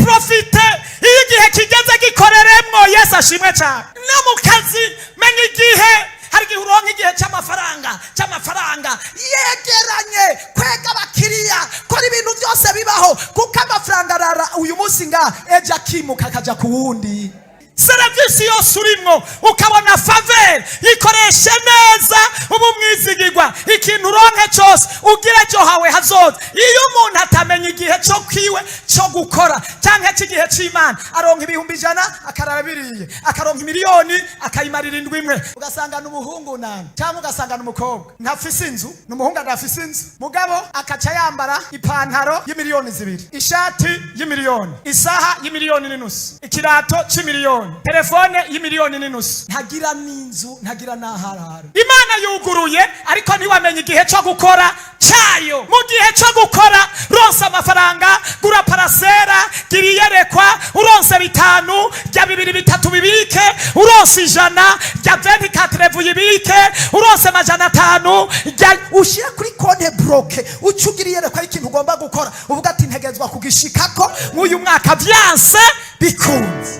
Profite iyo igihe kigeze, gikoreremwo. Yesu ashimwe cyane. No mu kazi, menya igihe. Hari igihe uronka igihe cy'amafaranga, yegeranye, kwega abakiriya, kora ibintu byose bibaho, kuko amafaranga arara uyu munsi nga ejo akimuka akaja ku wundi. Serivisi yose urimwo ukabona faveur, ikoreshe neza, uba umwizigirwa. Ikintu uronke cyose, ugira ejo hawe hazoza. Iyo umuntu atamenya igihe cyo kwiwe cyo gukora cyangwa cy'igihe cy'Imana, aronka 100,000 akarara biriye, akaronka miliyoni akayimarira indwi imwe. Ugasanga ni umuhungu nani cyangwa ugasanga ni umukobwa ntafise inzu, ni umuhungu adafise inzu, mugabo akaca yambara ipantaro y'2 miliyoni, ishati y'imiliyoni, isaha y'imiliyoni n'inusu, ikirato c'imiliyoni, telefone y'imiliyoni n'inusu. Ntagira n'inzu, ntagira n'aharara. Imana yuguruye, ariko ntiwamenye igihe cyo gukora cyayo. Mu gihe cyo gukora, ronse amafaranga, gura parcelle, gira iyerekwa. Uronse bitanu, rya bibiri, bitatu bibike. Uronse 100, rya 24 uyibike. Uronse 500, rya Ushyire kuri compte bloqué, uca ugira iyerekwa y'ikintu ugomba gukora, uvuga ati: "Ntegerezwa kugishikako nk'uyu mwaka vyanse bikunze."